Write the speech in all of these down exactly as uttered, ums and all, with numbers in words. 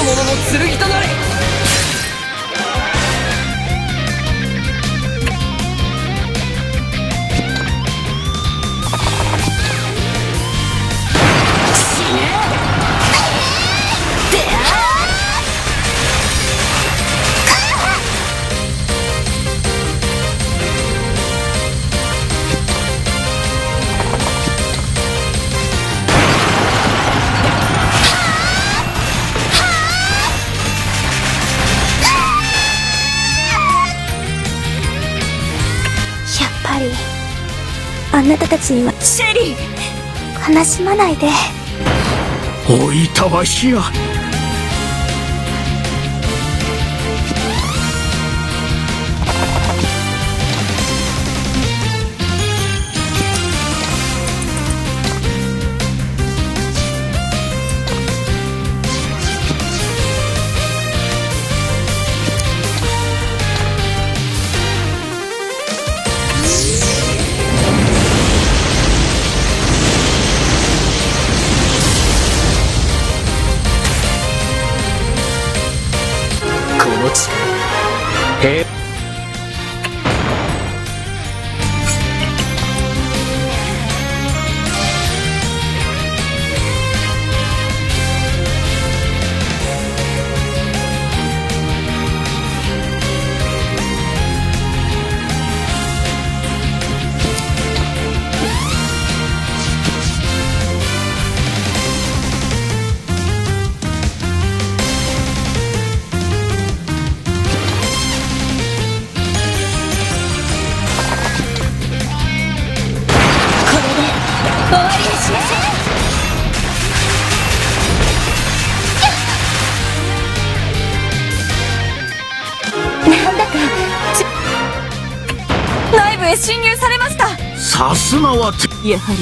者の剣となれ。死ね。であ。やっぱり、あなたたちには。シェリー！悲しまないで。おいたわしや。この地、平これで終わりにしましょう。なんだか、ちょ、内部へ侵入されました。さすがはて、やはり。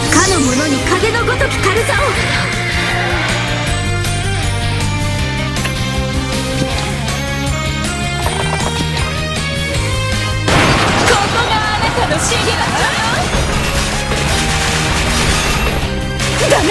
かの者に風のごとき軽さを。ここがあなたの真理だ。ダメ。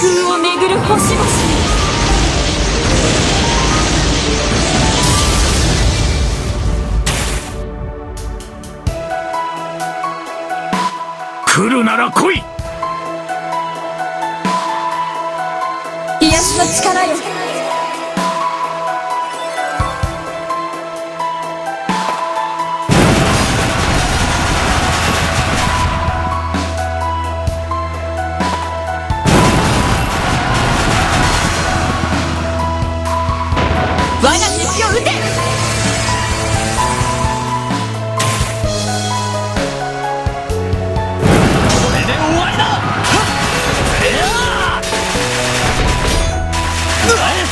空を巡る星々に。来るなら来い。癒しの力よ。我が敵を討て。これで終わりだ。はっ。いやー。うわっ。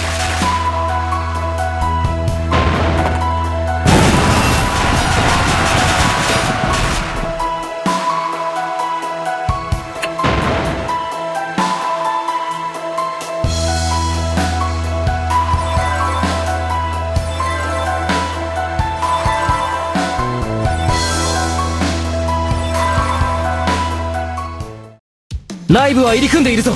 内部は入り組んでいるぞ。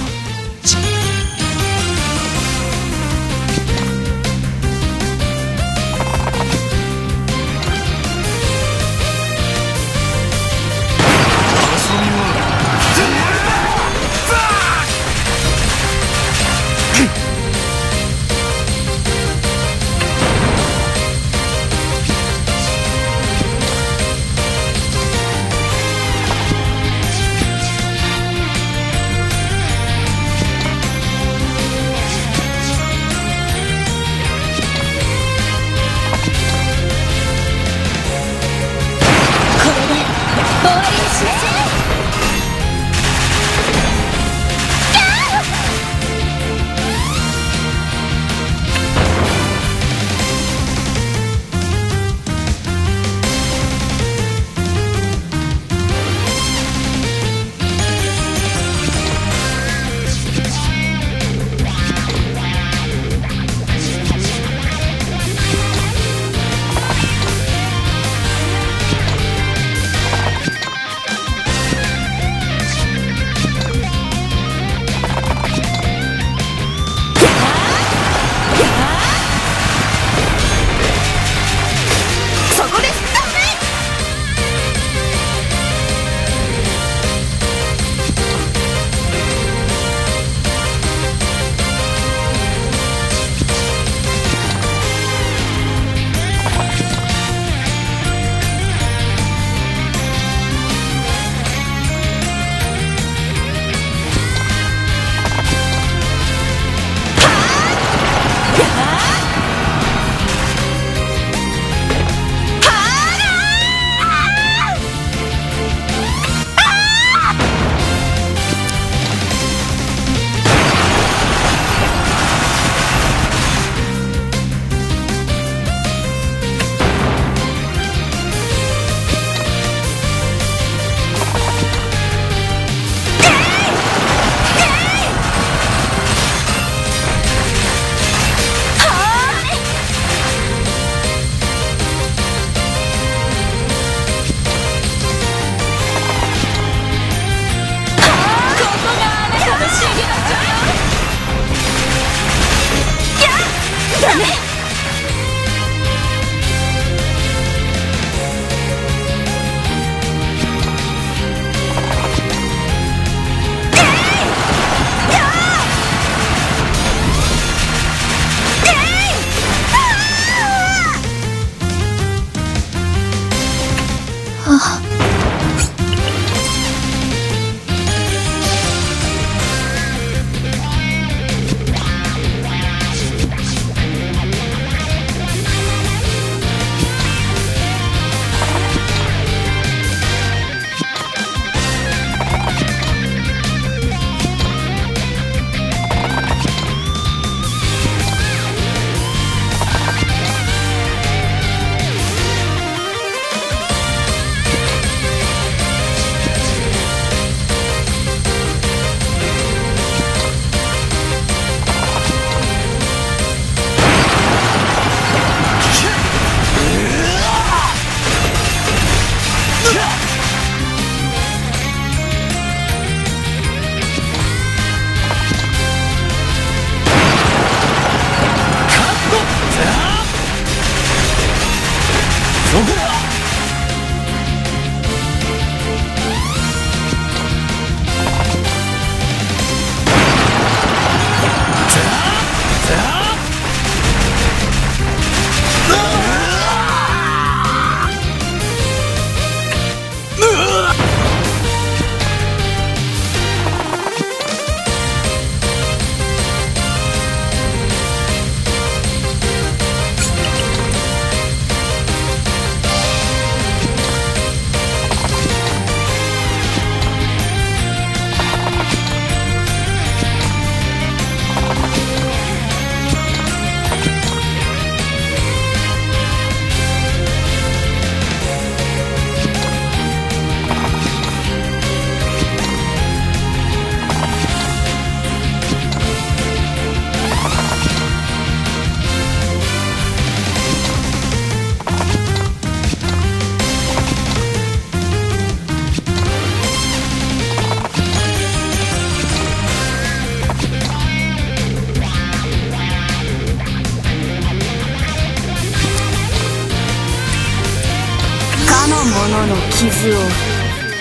の傷を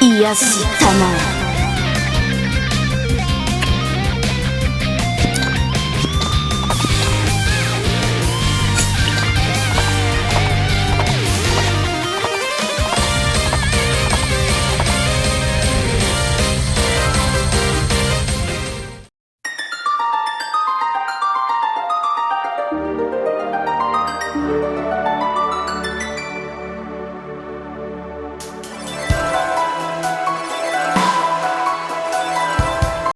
癒したまえ。